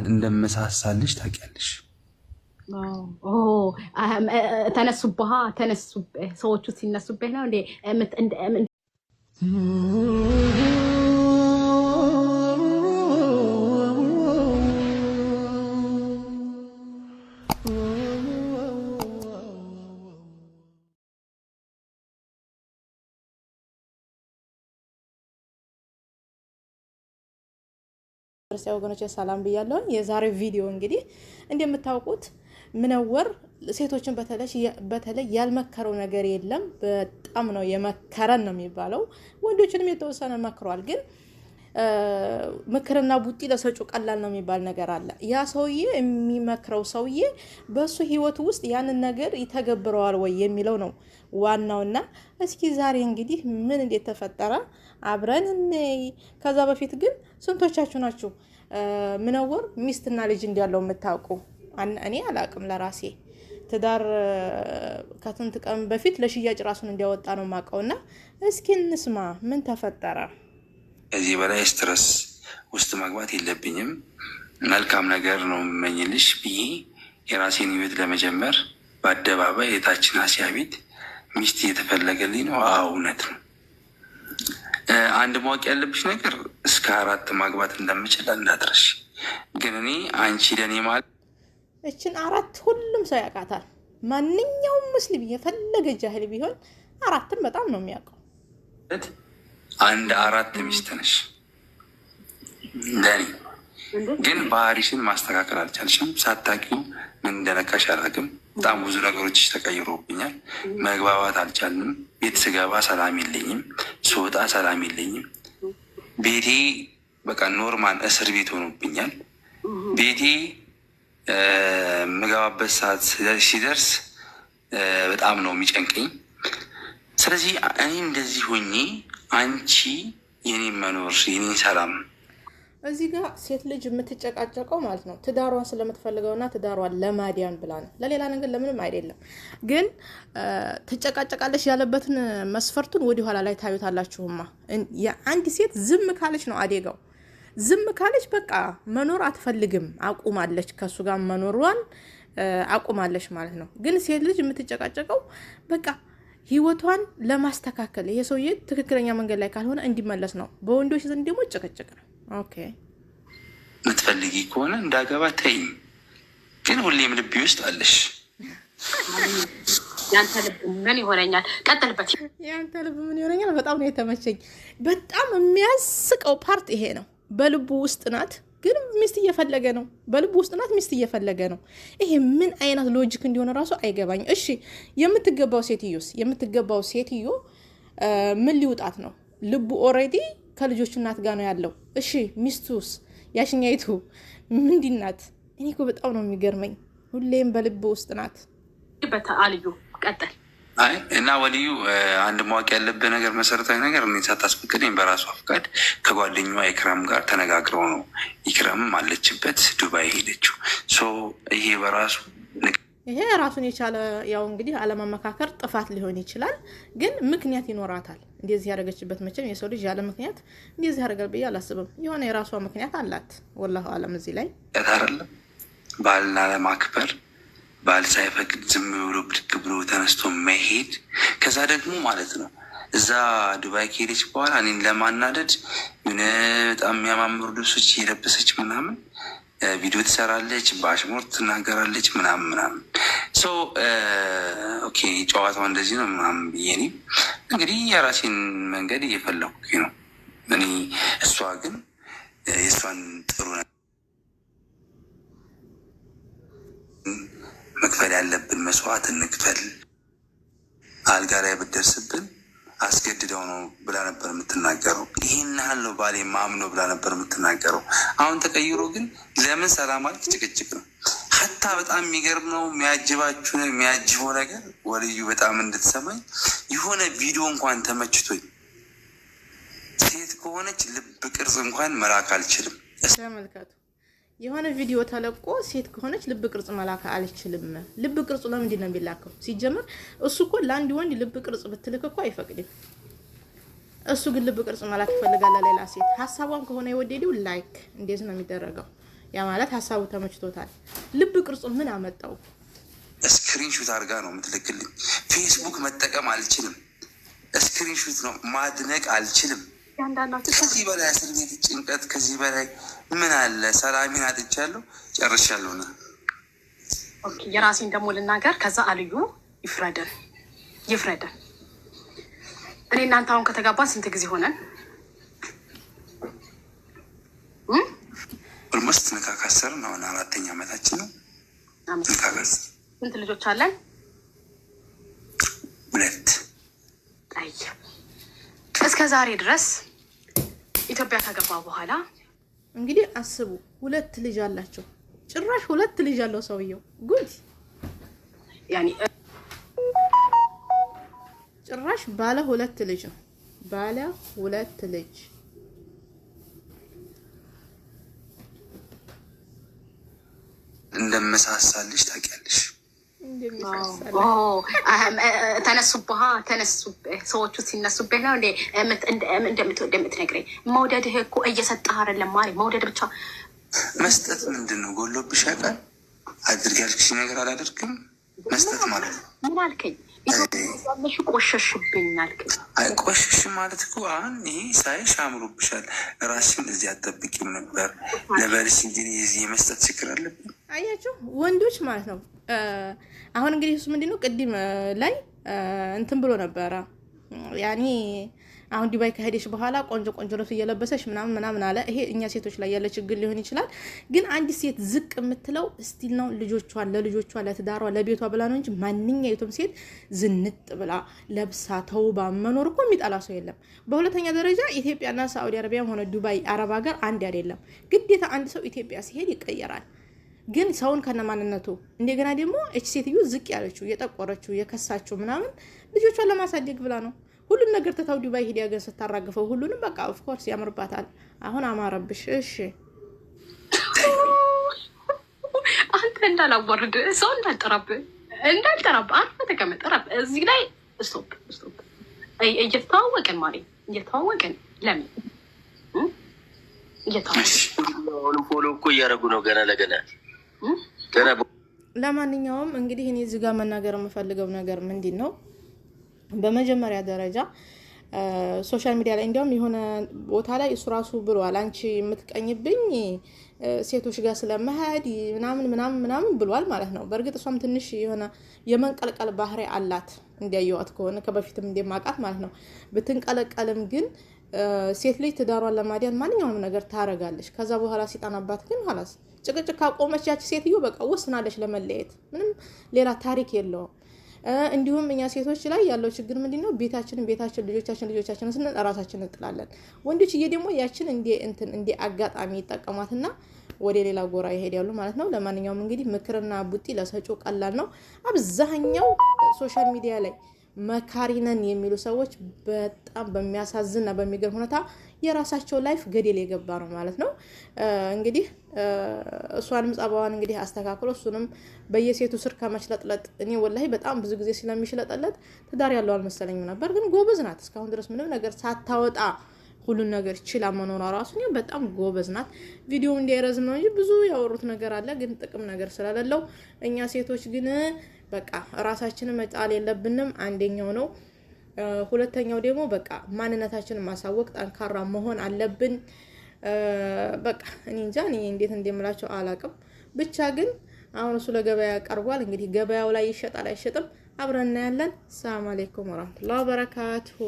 እንደመሳሳልሽ ታውቂያለሽ። ተነሱብሃ፣ ተነሱብህ። ሰዎቹ ሲነሱብህ ነው እንዴ? ክርስቲያን ወገኖች ሰላም ብያለሁኝ። የዛሬው ቪዲዮ እንግዲህ እንደምታውቁት ምነወር ሴቶችን በተለይ ያልመከረው ነገር የለም። በጣም ነው የመከረን ነው የሚባለው። ወንዶችንም የተወሰነ መክሯል። ግን ምክርና ቡጢ ለሰጩ ቀላል ነው የሚባል ነገር አለ። ያ ሰውዬ የሚመክረው ሰውዬ በእሱ ሕይወት ውስጥ ያንን ነገር ይተገብረዋል ወይ የሚለው ነው ዋናውና። እስኪ ዛሬ እንግዲህ ምን እንዴት ተፈጠረ አብረን እንይ። ከዛ በፊት ግን ስንቶቻችሁ ናችሁ ምነወር ሚስትና ልጅ እንዳለው የምታውቁ? እኔ አላቅም። ለራሴ ትዳር ከስንት ቀን በፊት ለሽያጭ ራሱን እንዲያወጣ ነው የማውቀውና እስኪ እንስማ ምን ተፈጠረ። ከዚህ በላይ stress ውስጥ መግባት የለብኝም። መልካም ነገር ነው የምመኝልሽ ብዬ የራሴን ህይወት ለመጀመር በአደባባይ የታችን አሲያ ቤት ሚስት እየተፈለገልኝ ነው። አዎ እውነት ነው። አንድ ማወቅ ያለብሽ ነገር እስከ 4 ማግባት እንደምችል እንዳትረሽ። ግን እኔ አንቺ ለእኔ ማለት እችን 4 ሁሉም ሰው ያውቃታል። ማንኛውም ሙስሊም የፈለገ ጃህል ቢሆን 4ን በጣም ነው የሚያውቀው። አንድ 4 ሚስት ነሽ ለእኔ። ግን ባህሪሽን ማስተካከል አልቻልሽም። ሳታውቂው ምን እንደነካሽ አላውቅም። በጣም ብዙ ነገሮች ተቀይሮብኛል። መግባባት አልቻልንም። ቤት ስገባ ሰላም የለኝም፣ ስወጣ ሰላም የለኝም። ቤቴ በቃ normal እስር ቤት ሆኖብኛል። ቤቴ የምገባበት ሰዓት ሲደርስ በጣም ነው የሚጨንቀኝ። ስለዚህ እኔ እንደዚህ ሆኜ አንቺ የኔን መኖር የኔን ሰላም እዚህ ጋር ሴት ልጅ የምትጨቃጨቀው ማለት ነው ትዳሯን ስለምትፈልገውና ትዳሯን ለማዳን ብላ ነው፣ ለሌላ ነገር ለምንም አይደለም። ግን ትጨቃጨቃለች ያለበትን መስፈርቱን ወደ ኋላ ላይ ታዩታላችሁማ። የአንድ ሴት ዝም ካለች ነው አደጋው። ዝም ካለች በቃ መኖር አትፈልግም፣ አቁማለች፣ ከሱ ጋር መኖሯን አቁማለች ማለት ነው። ግን ሴት ልጅ የምትጨቃጨቀው በቃ ህይወቷን ለማስተካከል ይሄ ሰውዬ ትክክለኛ መንገድ ላይ ካልሆነ እንዲመለስ ነው። በወንዶች ዘንድ ደግሞ ጭቅጭቅ ነው። okay የምትፈልጊ ከሆነ እንዳገባ ተይኝ፣ ግን ሁሌም ልቤ ውስጥ አለሽ። ያንተ ልብ ምን ይሆነኛል? ቀጥልበት። ያንተ ልብ ምን ይሆነኛል? በጣም ነው የተመቸኝ። በጣም የሚያስቀው part ይሄ ነው። በልቡ ውስጥ ናት፣ ግን ሚስት እየፈለገ ነው። በልቡ ውስጥ ናት፣ ሚስት እየፈለገ ነው። ይሄ ምን አይነት logic እንዲሆነ ራሱ አይገባኝ። እሺ የምትገባው ሴትዮስ የምትገባው ሴትዮ ምን ሊውጣት ነው? ልቡ already ከልጆቹ እናት ጋር ነው ያለው። እሺ ሚስቱስ ያሽኛይቱ ምንድን ናት? እኔ እኮ በጣም ነው የሚገርመኝ። ሁሌም በልብ ውስጥ ናት። አልዩ ቀጥል። አይ እና ወልዩ አንድ ማወቅ ያለብህ ነገር መሰረታዊ ነገር እኔን ሳታስፈቅደኝ በራሷ ፍቃድ ከጓደኛዋ ኢክራም ጋር ተነጋግረው ነው። ኢክራምም አለችበት ዱባይ ሄደችው። so ይሄ በራሱ ይሄ ራሱን የቻለ ያው እንግዲህ አለማመካከር ጥፋት ሊሆን ይችላል፣ ግን ምክንያት ይኖራታል። እንደዚህ ያደረገችበት መቼም የሰው ልጅ ያለ ምክንያት እንደዚህ ያደርጋል ብዬ አላስብም። የሆነ የራሷ ምክንያት አላት። ወላሁ አለም። እዚህ ላይ አይደለም ባልና ለማክበር ባል ሳይፈቅድ ዝም ብሎ ብድግ ብሎ ተነስቶ መሄድ። ከዛ ደግሞ ማለት ነው እዛ ዱባይ ከሄደች በኋላ እኔን ለማናደድ የሆነ በጣም የሚያማምሩ ልብሶች እየለበሰች ምናምን ቪዲዮ ትሰራለች፣ በአሽሙር ትናገራለች ምናምን ምናምን። so okay ጨዋታው እንደዚህ ነው ምናምን ብዬ እኔ እንግዲህ የራሴን መንገድ እየፈለኩ ነው እኔ። እሷ ግን የእሷን ጥሩ መክፈል ያለብን መስዋዕት እንክፈል፣ አልጋ ላይ ብትደርስብን አስገድደው ነው ብላ ነበር የምትናገረው። ይህን ያህል ነው ባሌ ማምነው ብላ ነበር የምትናገረው። አሁን ተቀይሮ ግን ለምን ሰላም አልክ? ጭቅጭቅ ነው። ሀታ በጣም የሚገርም ነው የሚያጅባችሁ የሚያጅበው ነገር ወልዩ በጣም እንድትሰማኝ የሆነ ቪዲዮ እንኳን ተመችቶኝ ሴት ከሆነች ልብ ቅርጽ እንኳን መላክ አልችልም። ተመልከቱ፣ የሆነ ቪዲዮ ተለቆ ሴት ከሆነች ልብ ቅርጽ መላክ አልችልም። ልብ ቅርጹ ለምንድን ነው የሚላከው? ሲጀምር እሱ እኮ ለአንድ ወንድ ልብ ቅርጽ ብትልክ እኮ አይፈቅድም። እሱ ግን ልብ ቅርጽ መላክ ይፈልጋል ለሌላ ሴት። ሀሳቧን ከሆነ የወደደው like እንዴት ነው የሚደረገው? ያ ማለት ሀሳቡ ተመችቶታል። ልብ ቅርጹ ምን አመጣው? Screenshot አድርጋ ነው የምትልክልኝ። ፌስቡክ መጠቀም አልችልም። Screenshot ነው ማድነቅ አልችልም። ከዚህ በላይ እስር ቤት ጭንቀት፣ ከዚህ በላይ ምን አለ? ሰላሜን አጥቻለሁ። ጨርሻለሁ። ና የራሴን ደግሞ ልናገር። ከዛ አልዩ ይፍረደን ይፍረደን። እኔ እናንተ አሁን ከተጋባን ስንት ጊዜ ሆነን? Almost ኒካ ካሰርን አሁን 4ኛ ዓመታችን ነው። ኒካ ካሰርን። ስንት ልጆች አለን? 2። አይ እስከ ዛሬ ድረስ ኢትዮጵያ ከገባ በኋላ እንግዲህ አስቡ፣ 2 ልጅ አላቸው። ጭራሽ 2 ልጅ አለው ሰውየው። ጉድ! ያኒ ጭራሽ ባለ 2 ልጅ ነው። ባለ 2 ልጅ። እንደመሳሳልሽ ታውቂያለሽ። ተነሱብህ ተነሱብህ፣ ሰዎቹ ሲነሱብህ ነው እንዴ እንደምትወድ የምትነግረኝ? መውደድህ እኮ እየሰጠህ አይደለም ማሪ። መውደድ ብቻ መስጠት ምንድን ነው? ጎሎብሽ ያውቃል? አድርግ ያልክሽ ነገር አላደርግም መስጠት ማለት ነው። ምን አልከኝ? ኢትዮጵያ ቆሸሽብኝ አልከኝ። አይ ቆሸሽ ማለት እኮ አሁን ይሄ ሳይሽ አምሮብሻል፣ ራስሽን እዚህ አትጠብቂም ነበር ለበልሽ እንጂ የዚህ የመስጠት ችግር አለብኝ። አያችሁ ወንዶች ማለት ነው። አሁን እንግዲህ እሱ ምንድነው ቅድም ላይ እንትን ብሎ ነበረ። ያኒ አሁን ዱባይ ከሄደሽ በኋላ ቆንጆ ቆንጆ ልብስ እየለበሰሽ ምናምን ምናምን አለ። ይሄ እኛ ሴቶች ላይ ያለ ችግር ሊሆን ይችላል። ግን አንዲት ሴት ዝቅ የምትለው still ነው ልጆቿን ለልጆቿ ለትዳሯ ለቤቷ ብላ ነው እንጂ ማንኛይቱም ሴት ዝንጥ ብላ ለብሳ ተውባ መኖር እኮ የሚጠላ ሰው የለም። በሁለተኛ ደረጃ ኢትዮጵያና ሳዑዲ አረቢያም ሆነ ዱባይ አረብ ሀገር አንድ አይደለም። ግዴታ አንድ ሰው ኢትዮጵያ ሲሄድ ይቀየራል። ግን ሰውን ከነማንነቱ እንደገና ደግሞ እቺ ሴትዮ ዝቅ ያለችው የጠቆረችው የከሳችው ምናምን ልጆቿን ለማሳደግ ብላ ነው። ሁሉን ነገር ተታው ዱባይ ሄዳ ግን ስታራግፈው ሁሉንም በቃ of course ያምርባታል። አሁን አማረብሽ። እሺ አንተ እንዳላወርድ ሰው እንዳልጠራብህ እንዳልጠራብህ አርፈህ ተቀመጥ። እዚህ ላይ stop stop። እየተዋወቅን ማሪ እየተዋወቅን ለምን እየተዋወቅን follow እኮ እያደረጉ ነው ገና ለገና ገና። ለማንኛውም እንግዲህ እኔ እዚህ ጋር መናገር የምፈልገው ነገር ምንድን ነው? በመጀመሪያ ደረጃ social media ላይ እንዲያውም የሆነ ቦታ ላይ እሱ ራሱ ብሏል። አንቺ የምትቀኝብኝ ሴቶች ጋር ስለመሄድ ምናምን ምናምን ምናምን ብሏል ማለት ነው። በእርግጥ እሷም ትንሽ የሆነ የመንቀልቀል ባህሪ አላት እንዲያየዋት ከሆነ ከበፊትም እንደማውቃት ማለት ነው። ብትንቀለቀልም ግን ሴት ልጅ ትዳሯን ለማዳን ማንኛውንም ነገር ታረጋለች። ከዛ በኋላ ሲጠናባት ግን ኋላስ ጭቅጭቅ ካቆመች ያቺ ሴትዮ በቃ ወስናለች ለመለየት። ምንም ሌላ ታሪክ የለውም። እንዲሁም እኛ ሴቶች ላይ ያለው ችግር ምንድነው? ቤታችንን ቤታችን ልጆቻችን ልጆቻችንን ስንል ራሳችንን እንጥላለን። ወንዶችዬ ደግሞ ያችን እንደ እንትን እንደ አጋጣሚ ይጠቀሟትና ወደ ሌላ ጎራ ይሄዳሉ ማለት ነው። ለማንኛውም እንግዲህ ምክርና ቡጢ ለሰጪው ቀላል ነው። አብዛኛው social media ላይ መካሪ ነን የሚሉ ሰዎች በጣም በሚያሳዝንና በሚገርም ሁኔታ የራሳቸው life ገደል የገባ ነው ማለት ነው። እንግዲህ እሷንም ጸባዋን እንግዲህ አስተካክሎ እሱንም በየሴቱ ስር ከመሽለጥለጥ እኔ ወላሂ በጣም ብዙ ጊዜ ስለሚሽለጠለጥ ትዳር ያለው አልመሰለኝም ነበር። ግን ጎበዝ ናት። እስካሁን ድረስ ምንም ነገር ሳታወጣ ሁሉን ነገር ችላ መኖሯ ራሱ እኔ በጣም ጎበዝ ናት። ቪዲዮው እንዳይረዝም ነው እንጂ ብዙ ያወሩት ነገር አለ፣ ግን ጥቅም ነገር ስለሌለው እኛ ሴቶች ግን በቃ ራሳችንን መጣል የለብንም። አንደኛው ነው። ሁለተኛው ደግሞ በቃ ማንነታችንን ማሳወቅ ጠንካራ መሆን አለብን። በቃ እኔ እንጃ እኔ እንዴት እንደምላቸው አላቅም። ብቻ ግን አሁን እሱ ለገበያ ቀርቧል። እንግዲህ ገበያው ላይ ይሸጣል አይሸጥም አብረን እናያለን። ሰላም አለይኩም ወራህመቱላሂ ወበረካቱሁ።